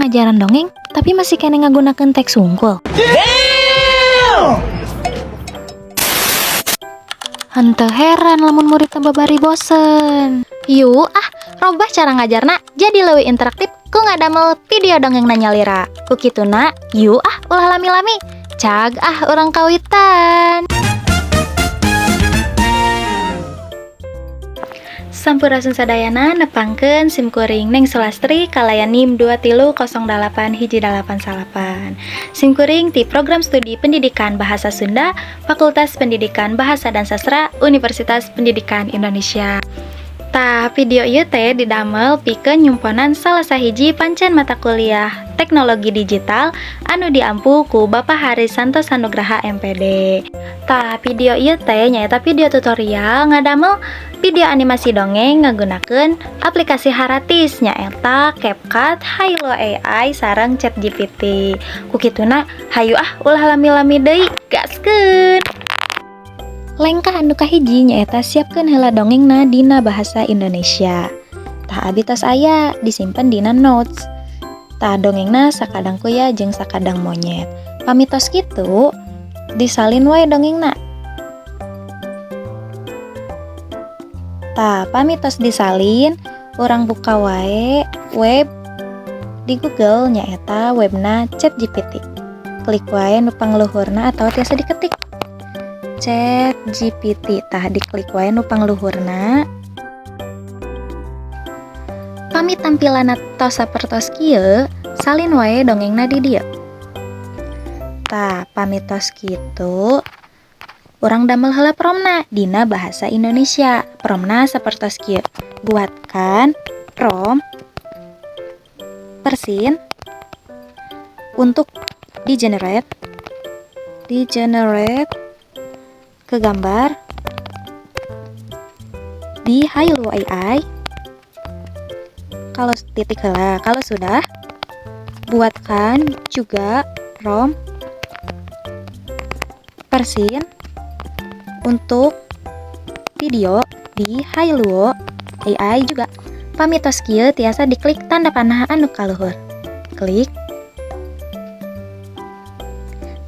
Ngajaran dongeng tapi masih keneh ngagunakeun teks hungkul. Henteu heran lamun murid babari bosen. Yuk ah, robah cara ngajarna jadi leuwih interaktif ku ngadamel video dongeng nyalira. Ku kituna, yuk ah, ulah lami-lami. Cag ah, urang kawitan. Sampurasun sadayana, nepangkeun sim kuring Neng Sulastri kalayan NIM 2308189. Sim kuring ti Program Studi Pendidikan Bahasa Sunda, Fakultas Pendidikan Bahasa dan Sastra, Universitas Pendidikan Indonesia. Tah, video ieu teh didamel pikeun nyumponan salah sahiji pancen mata kuliah Teknologi Digital anu diampu ku Bapak Haris Santosa Nugraha, MPD. Tah, video ieu teh nyaeta video tutorial ngadamel video animasi dongeng ngagunakeun aplikasi haratis, nyaeta CapCut, Hailuo AI, sareng ChatGPT. Ku kituna, hayu ah, ulah lami-lami deui, gaskeun! Lengkah anu kahiji nyaeta siapkeun heula dongengna dina bahasa Indonesia. Tah, abi tos aya disimpen dina notes. Tah, dongengna Sakadang Kuya jeung Sakadang Monyet. Pami tos kitu, disalin wae dongengna. Tah, pami tos disalin, urang buka wae web di Google, nyaeta webna ChatGPT. Klik wae nu pangluhurna atau tiasa diketik ChatGPT. Tah, diklik wae nu pangluhurna. Pami tampilanna tos sapertos kieu, salin wae dongengna di dieu. Tah, pami tos kitu, urang damel heula promptna dina bahasa Indonesia. Promptna sapertos kieu: buatkan prompt persin untuk di generate ke gambar di Hailuo AI. Kalau titik heula, kalau sudah, buatkan juga prompt persin untuk video di Hailuo AI juga. Pami tos kieu, tiasa diklik tanda panah anu kaluhur. Klik.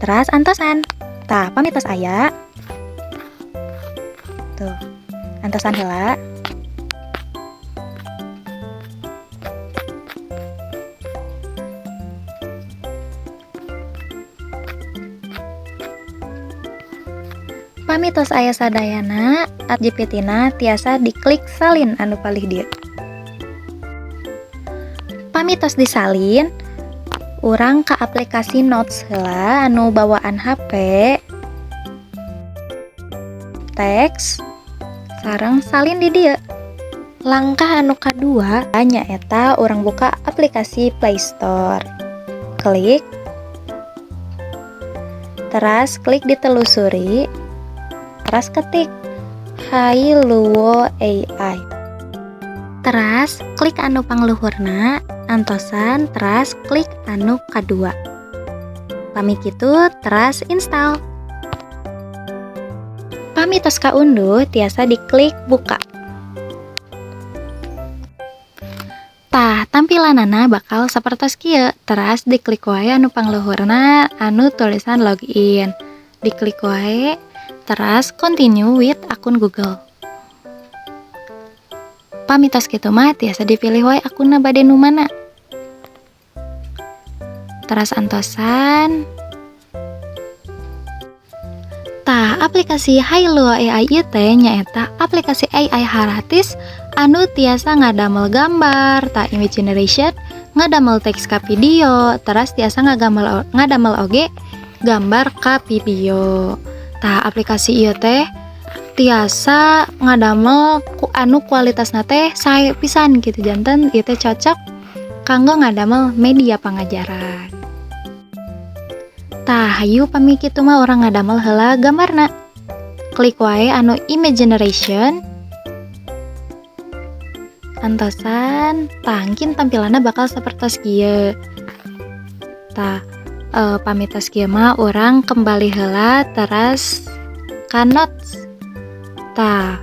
Teras antosan. Tah, pami tos aya. Tuh, antosan heula. Pami tos aya sadayana, GPT na tiasa diklik salin anu palih dieu. Pami tos disalin, urang ke aplikasi Notes heula anu bawaan HP. Teks sareng salin di dieu. Langkah anu kadua nyaeta urang buka aplikasi Play Store. Klik. Teras klik ditelusuri. Teras ketik Hailuo AI. Teras klik anu pangluhurna, antosan, teras klik anu kadua. Pami kitu, teras install. Pami tos kaunduh, tiasa diklik buka. Tah, tampilanana bakal sapertos kieu. Teras diklik wae anu pangluhurna anu tulisan login. Diklik wae, teras continue with akun Google. Pami tos kitu mah, tiasa dipilih wae akunna bade nu mana. Teras antosan. Tah, aplikasi Hailuo AI ieu teh nyaeta aplikasi AI haratis anu tiasa ngadamel gambar, tah, image generation, ngadamel teks ka video, teras tiasa ngadamel oge gambar ka video. Tah, aplikasi ieu teh tiasa ngadamel anu kualitasna teh sae pisan gitu, janten ieu teh cocok kanggo ngadamel media pangajaran. Tah, hayu pami kitu mah urang ngadamel heula gambarna. Klik wae anu image generation. Antosan, tah, engkin tampilanna bakal sapertos kieu. Tah, pami tos kieu mah urang kembali heula teras ka notes. Tah,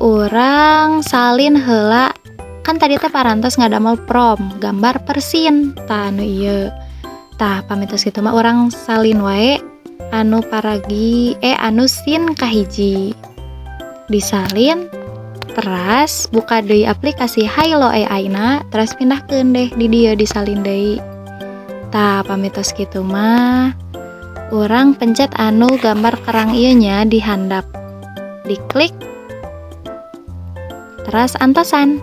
urang salin heula Kan tadi teh parantos ngadamel prompt gambar per scene, tah anu ieu. Tah pami tos kitu mah urang salin wae anu paragi anu scene kahiji. Disalin teras buka deui aplikasi Hailuo AI na, teras pindahkeun deh di dieu disalin deui. Tah pami tos kitu mah urang pencet anu gambar kerang ieu nya di handap. Diklik teras antosan.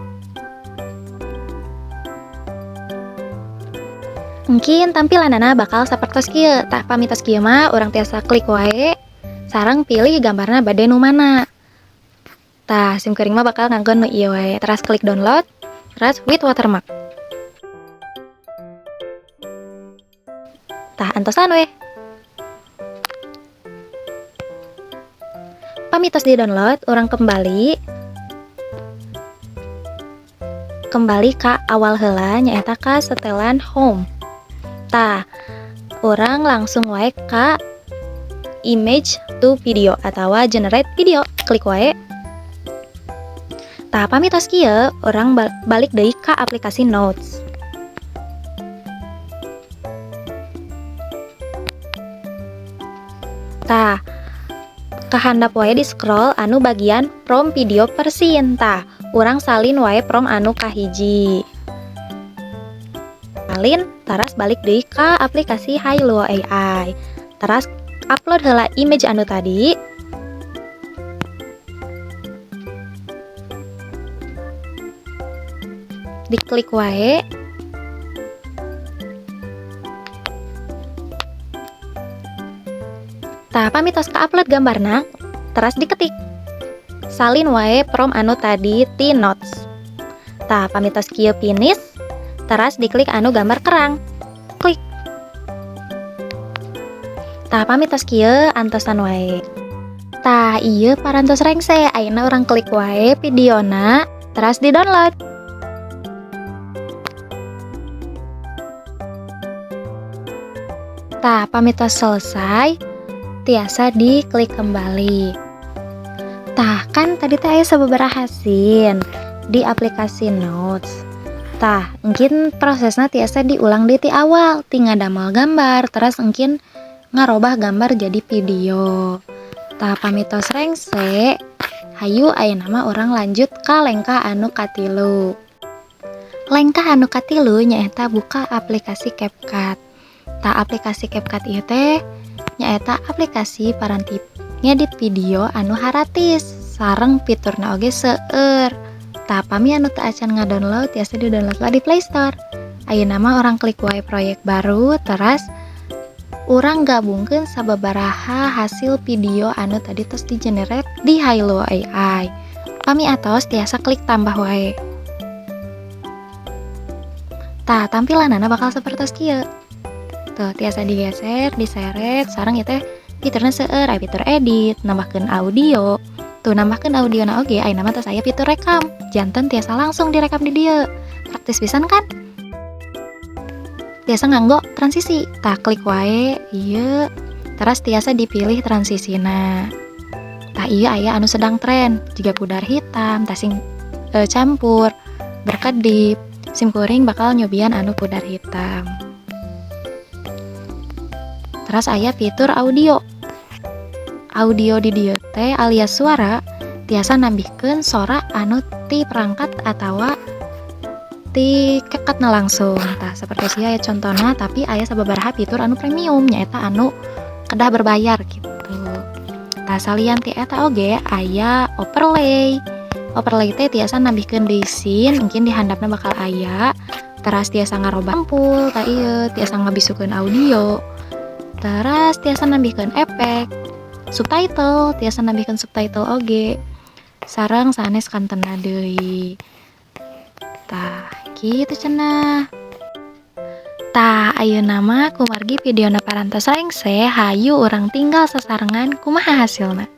Mungkin tampilanana bakal sapertos kieu. Tah pami tos kieu mah urang tiasa klik wae sareng pilih gambarna bade nu mana. Tah sim kuring mah bakal nganggo nu ieu wae. Teras klik download, teras with watermark. Tah antosan weh. Pami tos di-download, urang kembali ka awal heula nyaeta ka setelan home. Tah, urang langsung wae ka image to video atawa generate video, klik wae. Tah, pami tos kieu, urang balik deui ka aplikasi Notes. Tah, kahandap wae di scroll anu bagian prompt video per scene. Tah, urang salin wae prompt anu kahiji. Salin, teras balik deui ka aplikasi Hailuo AI. Teras upload heula image anu tadi. Diklik wae. Tah, pami tos ka-upload gambarna, teras diketik. Salin wae prompt anu tadi ti notes. Tah, pami tos kieu finish, teras diklik anu gambar kerang. Klik. Tah, pami tos kieu antosan wae. Tah, ieu parantos rengse, ayeuna urang klik wae videona, teras di-download. Tah, pami tos selesai, tiasa diklik kembali. Tah, kan tadi teh aya sababaraha scene di aplikasi Notes. Tah, engkin prosesna tiasa diulang deui ti awal, ti ngadamel gambar, teras engkin ngarobah gambar jadi video. Tah, pami tos rengse, hayu ayeuna mah urang lanjut ka lengkah anu katilu. Lengkah anu katilu nyaeta buka aplikasi CapCut. Tah, aplikasi CapCut ieu teh nyaeta aplikasi paranti ngedit video anu haratis sareng fiturna oge seueur. Tah, pami anu teu acan ngadownload tiasa di-download lah di Play Store. Ayeuna mah urang klik wae proyek baru, teras urang gabungkeun sababaraha hasil video anu tadi tos di-generate di Hailuo AI. Pami atos tiasa klik tambah wae. Tah, tampilanana bakal sapertos kieu. Tuh, tiasa digeser, diseret, sareng ieu teh fiturna seueur, aya fitur edit, nambahkeun audio. Tuh, nambahkeun audiona oge ayeuna mah tos aya fitur rekam. Janten tiasa langsung direkam di dieu. Praktis pisan kan? Tiasa nganggo transisi. Tah, klik wae ieu, teras tiasa dipilih transisina. Tah, ieu aya anu sedang tren, jiga pudar hitam, tah sing campur, berkedip. Sim kuring bakal nyobian anu pudar hitam. Teras aya fitur audio. Audio di dieu teh alias suara tiasa nambihkeun sora anu ti perangkat atawa ti CapCutna langsung. Tah, sapertos ieu aya contona, tapi aya sababaraha fitur anu premium nyaeta anu kedah berbayar gitu. Tah, salian ti eta oge aya overlay. Overlay teh tiasa nambihkeun deui scene, mungkin di handapna bakal aya. Teras tiasa ngarobah sampul, tah ieu tiasa ngabisukeun audio. Teras tiasa nambihkeun efek, subtitle, tiasa nambihkeun subtitle oge. Sareng sanes kantena deui. Tah, kitu cenah. Tah, ayeuna mah kumargi videona parantos rengse, hayu urang tinggal sasarengan kumaha hasilna.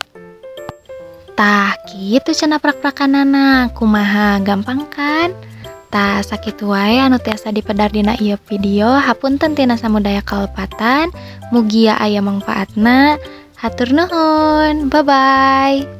Tah, kitu cenah prak-prakanana, kumaha gampang kan? Tah, sakitu wae anu tiasa dipedar dina ieu video, hapunten tina samudaya kalepatan, mugia aya mangfaatna. Hatur nuhun, bye-bye.